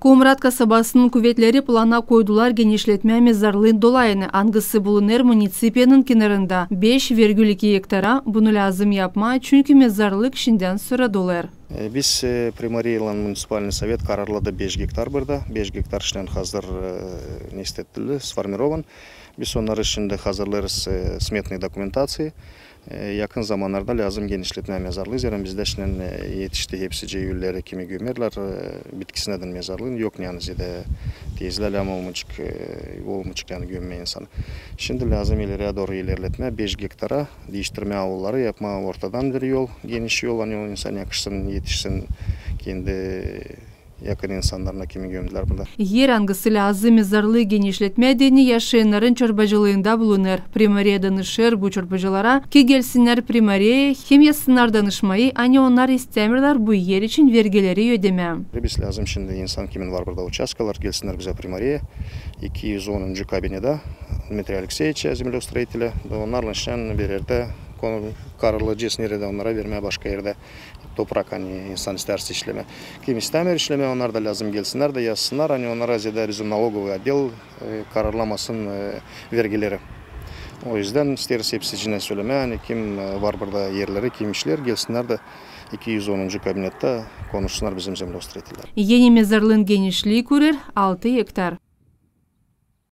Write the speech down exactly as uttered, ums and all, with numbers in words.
Komrat kasabasının kuvetleri plana koydular genişletmää mezarlıın dolayını, angısı bulunêr municipiyanın kenarında, beş virgül iki ektara. Bunu lääzım yapmaa, çünkü mezarlık şindän sora dolêr. E, biz, e, Primariya ilan Municipalnıy Sovet kararladı beş gektar burada. Beş gektar işlän hazır, e, ne istetti, sformirovan. Biz onnarı şindi hazırlêêrız, e, smetnıy dokumentaţiya. E, yakın zamannarda lääzım genişletmää mezarlıı, zerä bizdä şindän, e, etişti hepsicii ölüleri, kimi gömerlär, e, bitkisinädän mezarlıın. Yok, ani zerä tezlää lääzım olmayacek, e, olmayacek, ani gömmää insanı. Şindi lääzım ileriyä dooru ilerletmää, beş gektara diiştirmää avulları, yapmaa ortadan bir yol, geniş yol, ani o insan yakışsın, etişsin kendi yakın insannarına, kimi gömdülär burada. Er, angısı lääzım mezarlıı genişletmää deyni, yaşayannarın çorbacılıında bulunêr. Primariya danışêr bu çorbacılara, ki gelsinnär Primariyaya hem yazsınnar danışmayı, ani onnar istämeerlär bu er için vergileri ödemää. Biz lääzım şindi insan, kimin var burada uçastkalar, gelsinnär bizä Primariyaya, iki üz onuncu kabinedä, Dmitriy Alekseeviçä, землеустроителя, da onnarlan şindän bir erdä konu kararlayacez, neredä onnara vermää, başka erdä toprak, ani insan istärsä işlemää. Kim istämeer işlemää, onnar da lääzım gelsinnär da yazsınnar, ani onnara zerä bizim nalogovıy otdel, e, kararlamasın, e, vergileri. O üzdän isteeriz hepsicinä sölemää, ani kim, e, var burada erleri, kim işleer, gelsinnär da iki üz onuncu kabinettä konuşsunnar bizim землеустроительлär. Eni mezarlıın genişlii kurêr altı ektar.